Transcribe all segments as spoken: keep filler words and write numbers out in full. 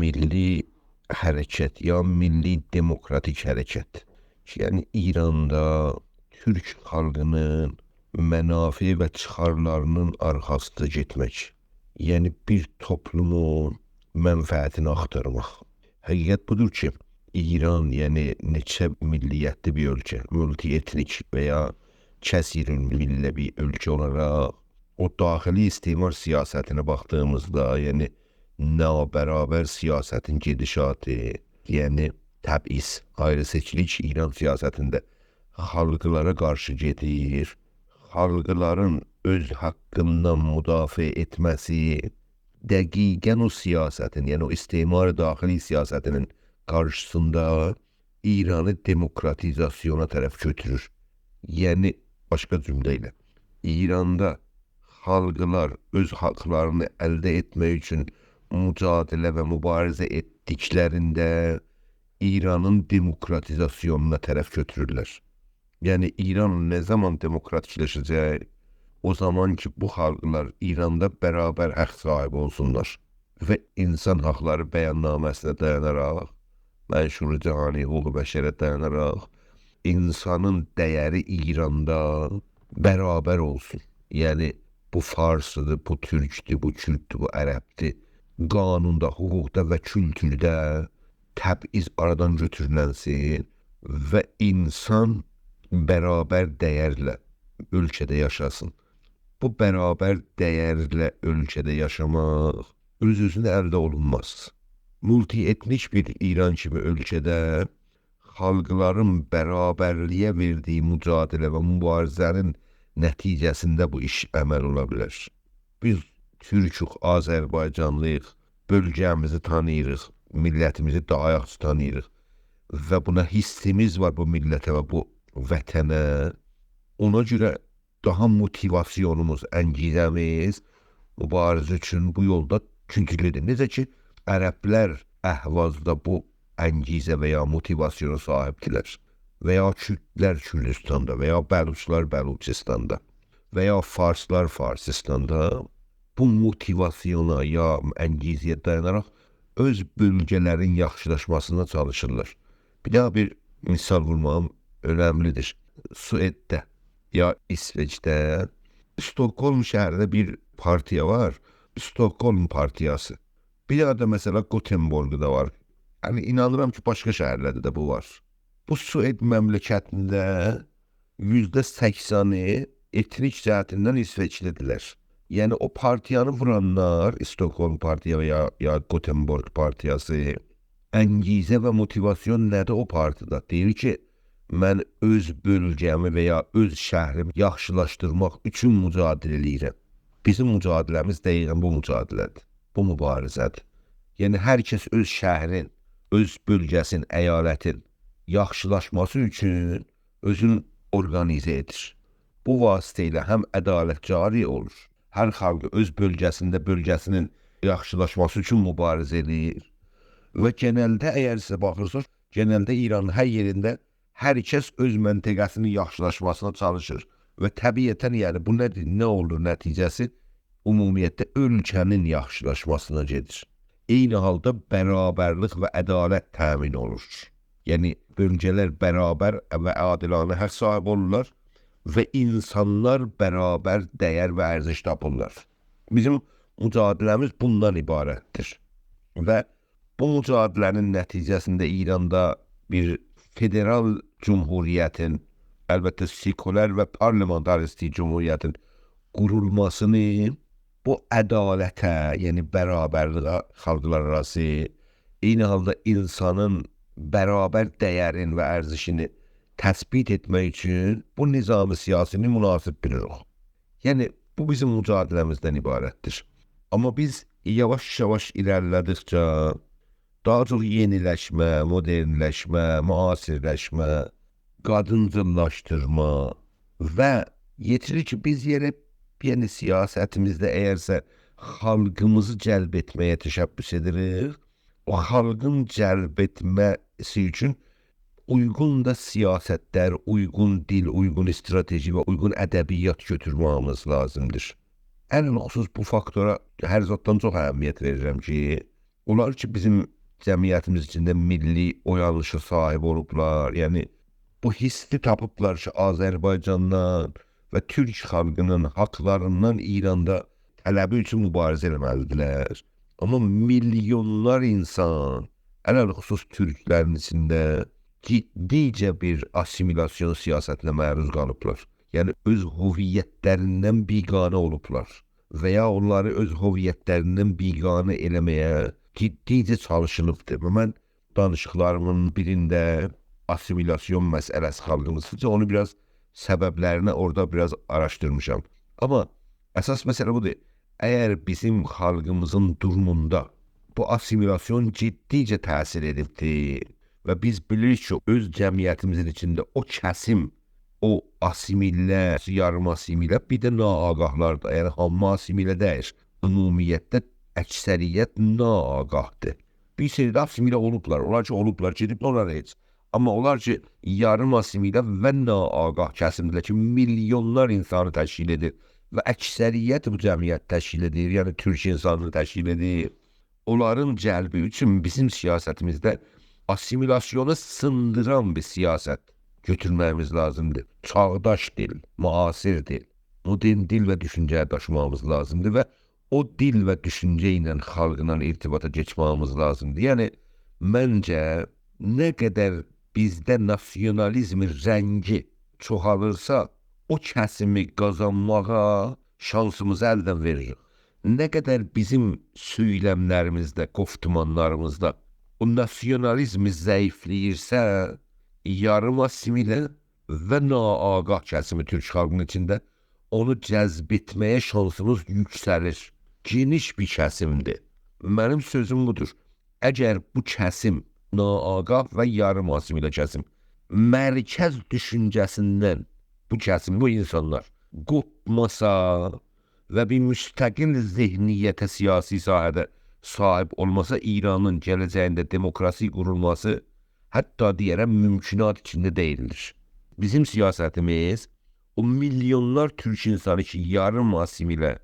میللی حرکت یا میللی دموکراتیک حرکت. یعنی ایراندا تورک خالقینین منافع و چیخارلارینین آرخاسیندا گئتمک. یعنی بیر توپلومون منفعتینی آختارماق. حقیقت بودور کی، ایران، یعنی نئچه میللیتلی بیر اؤلکه، مولتی‌اتنیک و یا کثیرالمله بیر اؤلکه اولاراق، او داخلی استعمار سیاستینه باخدیغیمیزدا، یعنی نابرابر سیاستین گئدیشاتی، یعنی تبعیض، آیری‌سئچیلیک ایران سیاستینده خالقلارا قارشی گئدیر. خالقلارین اؤز حاققیندان مدافعه ائتمه‌سی دقیقاً او سیاستین، یعنی او استعمار داخلی سیاستینین قارشیسیندا ایرانی دموکراتیزاسیونا طرف گؤتورور. یعنی، باشقا جمله ایله، ایراندا خالقلار اؤز حاقلارینی الده ائتمک اوچون مجادله و مبارزه ائتدیکلرینده ایرانین دموکراتیزاسیونونا طرف گؤتورورلر. یعنی، ایران نه زامان دموکراتیکلشه‌جک؟ او زامان کی، بو خالقلار ایراندا برابر حاق صاحیبی اولسونلار و اینسان حاقلاری بیاننامه‌سینه دایاناراق، منشور جهانی حقوق بشره دایاناراق، اینسانین دَیَری ایراندا برابر اولسون. یعنی، بو فارسی‌دیر، بو تورکدور، بو کورددور، بو عربدیر. قانوندا، حقوقدا و کولتورده تبعیض آرادان گؤتورولنسین و اینسان برابر دَیَرله اؤلکه‌ده یاشاسین. بو برابر دَیَرله اؤلکه‌ده یاشاماق اؤز-اؤزونه الده اولونماز. مولتی‌اتنیک بیر ایران کیمی اؤلکه‌ده خالقلارین برابرلییه وئردیگی مجادله و مبارزه‌نین نتیجه‌سینده بو ایش عمل اولا بیلر. بیز تورکوک، آذربایجانلی‌ییق، بؤلگه‌میزی تانیییریق، میللتیمیزی داها یاخشی تانیییریق و بونا حیسیمیز وار، بو میللته و بو وطنه. اونا گؤره داها موتیواسیونوموز، انگیزه‌میز مبارزه اوچون بو یولدا گوجلودور. نئجه کی، عربلر اهوازدا بو انگیزه و یا موتیواسیونا صاحیبدیلر و یا کوردلر کوردوستاندا و یا بلوچلار بلوچیستاندا و یا فارسلار فارسیستاندا بو موتیواسیونا یا انگیزه‌یه دایاناراق اؤز بؤلگه‌لرین یاخشیلاشماسینا چالیشیرلار. بیر داها بیر مثال وورماغیم اؤنملی‌دیر. سوئدده یا ایسوئچده استکهلم شهرینده بیر پارتیا وار. استکهلم پارتیاسی. بیر داها دا، مثلا، گوتنبورگدا وار. یعنی، اینانیرام کی، باشقا شهرلرده ده بو وار. بو سوئد مملکتینده یوزده سکسنی اتنیک جهتیندن ایسوئچلی‌دیرلر. یعنی، او پارتیانی وورانلار، استکهلم پارتیا یا، یا گوتنبورگ پارتیاسی، انگیزه و موتیواسیون نه‌دیر او پارتیدا؟ دئییر کی، من اؤز بؤلگه‌می و یا اؤز شهریمی یاخشیلاشدیرماق اوچون مجادله ائله‌ییرم. بیزیم مجادله‌میز دقیقاً بو مجادله‌دیر، بو مبارزه‌دیر. یعنی، هر کس اؤز شهرین، اؤز بؤلگه‌سین، ایالتین یاخشیلاشماسی اوچون اؤزون اورقانیزه ائدیر. بو واسطه ایله هم عدالت جاری اولور. هر خالق اؤز بؤلگه‌سینده بؤلگه‌سینین یاخشیلاشماسی اوچون مبارزه ائله‌ییر. و گئنلده، اگر سیز باخیرسینیز، گئنلده ایرانین هر یئرینده هر کس اؤز منطقه‌سینین یاخشیلاشماسینا چالیشیر. و طبیعتاً، یعنی، بو نه، نه اولور نتیجه‌سی؟ عمومیتله اؤلکه‌نین یاخشیلاشماسینا گئدیر. عینی حالدا برابرلیک و عدالت تأمین اولور. یعنی، بؤلگه‌لر برابر و عادلانه حاق صاحیبی اولورلار و اینسانلار برابر دَیر و ارزش تاپیرلار. بیزیم مجادله‌میز بوندان عبارتدیر. و بو مجادله‌نین نتیجه‌سینده ایراندا بیر فدرال جمهوریتین، البته، سکولار و پارلمانتاریستی جمهوریتین قورولماسینی بو عدالته، یعنی برابرلیگه، خالقلار آراسی، عینی حالدا اینسانین برابر دَیرین و ارزشینی تثبیت ائتمک اوچون بو نظام سیاسینی مناسب بیلیریک. یعنی، بو بیزیم مجادله‌میزدن عبارتدیر. آمما بیز یاواش-یاواش ایره‌لیله‌دیکجه داها چوخ یئنیلشمه، مدرنلشمه، معاصرلشمه، قادینجیللاشدیرما و یئتیریر کی، بیز یئنه، یعنی، سیاستیمیزده اگرسه خالقیمیزی جلب ائتمه‌یه تشبث ائدیریک، او خالقین جلب ائتمه‌سی اوچون اویغون دا سیاستلر، اویغون دیل، اویغون استراتژی و اویغون ادبیات گؤتورمه‌ییمیز لازیمدیر. علی‌الخصوص بو فاکتورا هر زاددان چوخ اهمیت وئریرم کی، اونلار کی، بیزیم جمعیتیمیز ایچینده میللی اویانیشا صاحیب اولوبلار، یعنی بو حیسی تاپیبلار کی، آذربایجاندان و تورک خالقینین حاقلاریندان ایراندا طلبی اوچون موباریزه ائله‌مه‌لیدیرلر. آمما میلیونلار اینسان، علی‌الخصوص تورکلرین ایچینده جدیجه بیر آسیمیلاسیون سیاستینه معروض قالیبلار. یعنی اؤز هویتلریندن بیگانه اولوبلار و یا اونلاری اؤز هویتلریندن بیگانه ائله‌مه‌یه جدیجه چالیشیلیبدیر. و من دانیشیقلاریمین بیرینده آسیمیلاسیون مسئله‌سی خالقیمیزدیر. اونو بیر آز سببلرینی اورادا بیر آز آراشدیرمیشام. آمما اساس مسئله بودور. اگر بیزیم خالقیمیزین دوروموندا بو آسیمیلاسیون جدیجه تأثیر ائدیبدیر و بیز بیلیریک کی، اؤز جمعیتیمیزین ایچینده او کسیم، او آسیمیله، یاریم آسیمیله، بیر ده ناآگاهلار دا، یعنی هامی آسیمیله دئییل. عمومیتده اکثریت ناآگاهدیر. بیر سری ده آسیمیله اولوبلار. اونلار کی، اولوبلار، گئدیب اونلار هئچ. آمما اونلار کی، یاریم آسیمیله و ناآگاه کسیمدیرلر کی، میلیونلار اینسانی تشکیل ائدیر و اکثریت بو جمعیت تشکیل ائدیر، یعنی تورک اینسانینی تشکیل ائدیر. اونلارین جلبی اوچون بیزیم سیاستیمیزده آسیمیلاسیونو سیندیران بیر سیاست گؤتورمه‌ییمیز لازیمدیر. چاغداش دیل، معاصر دیل، مدرن دیل و دوشونجه داشیماغیمیز لازیمدیر و او دیل و دوشونجه ایله خالقلا ارتباطا کئچمه‌ییمیز لازیمدیر. یعنی، منجه، نه قدر بیزده ناسیونالیزمین رنگی چوخالیرسا، او کسیمی قازانماغا شانسیمیزی الدن وئریریک. نه قدر بیزیم سؤیلملریمیزده، گفتمانلاریمیزدا او ناسیونالیزمی ضعیفله‌ییرسه، یاریم آسیمیله و ناآگاه کسیمی تورک خالقینین ایچینده اونو جذب ائتمه‌یه شانسیمیز یوکسلیر. گئنیش بیر کسیمدیر. منیم سؤزوم بودور. اگر بو کسیم، ناآگاه و یاریم آسیمیله کسیم، مرکز دوشونجه‌سیندن بو کسیم، بو اینسانلار قوپماسا و بیر مستقل ذهنیته سیاسی ساحه‌ده صاحیب اولماسا، ایرانین گله‌جگینده دموکراسی قورولماسی، حتی دئیه‌رم، ممکنات ایچینده دئییلدیر. بیزیم سیاستیمیز او میلیونلار تورک اینسانی کی، یاریم آسیمیله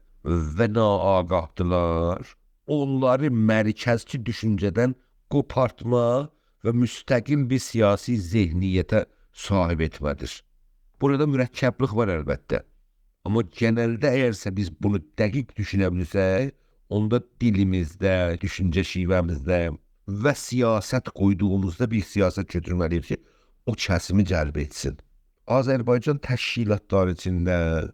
و ناآگاهدیلار، اونلاری مرکزچی دوشونجه‌دن قوپارتما و مستقل بیر سیاسی ذهنیته صاحیب ائتمه‌دیر. بورادا مرکبلیک وار البته. آمما گئنلده اگرسه بیز بونو دقیق دوشونه بیلسک، اوندا دیلیمیزده، دوشونجه شیوه‌میزده و سیاست قویدوغوموزدا بیر سیاست گؤتورمه‌لی‌ییک کی، او کسیمی جلب ائتسین. آذربایجان تشکیلاتلاری ایچینده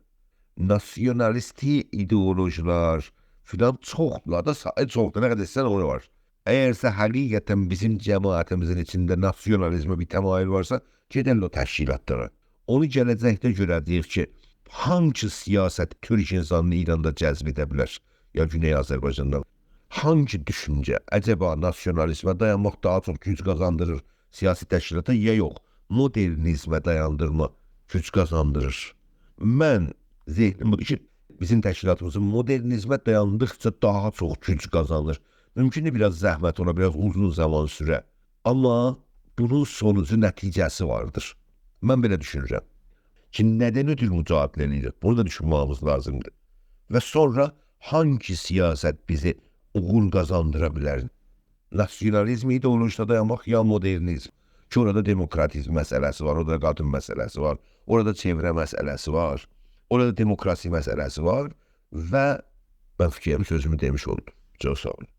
ناسیونالیستی ایدئولوژیلر فلان چوخدولار دا، سا-، چوخدور، نه قدر ایسته‌سن اونو وار. اگرسه حقیقتاً بیزیم جماعتیمیزین ایچینده ناسیونالیزمه بیر تمایل وارسا، گئدرلر او تشکیلاتلارا. اونو گله‌جکده گؤره‌جه‌ییک کی، هانسی سیاست تورک اینسانینی ایراندا جذب ائده بیلر، یا گونئی آذربایجاندا. هانسی دوشونجه، عجبا ناسیونالیزمه دایانماق داها چوخ گوج قازاندیریر سیاسی تشکیلاتا، یا یوخ، مدرنیزمه دایاندیرما گوج قازاندیریر؟ من ذهنیم بودور کی، بیزیم تشکیلاتیمیزین مدرنیزمه دایاندیقجا داها چوخ گوج قازانیر. مومکوندور، بیر آز زحمت اولا، بیر آز اوزون زامان سوره. آمما بونون سونوجو، نتیجه‌سی واردیر. من بئله دوشونورم کی، ندن اؤتورو مجادله ائله‌ییریک؟ بونو دا دوشونمه‌ییمیز لازیمدیر. و سونرا هانسی سیاست بیزه اوغور قازاندیرا بیلر؟ ناسیونالیزم ایدئولوژیسینه دایانماق، یا مدرنیزم؟ کی، اورادا دموکراتیزم مسئله‌سی وار، اورادا قادین مسئله‌سی وار، اورادا چئوره مسئله‌سی وار، اورادا دموکراسی مسئله‌سی وار و من فیکریم، سؤزومو دئمیش اولدوم. چوخ ساغ اولون.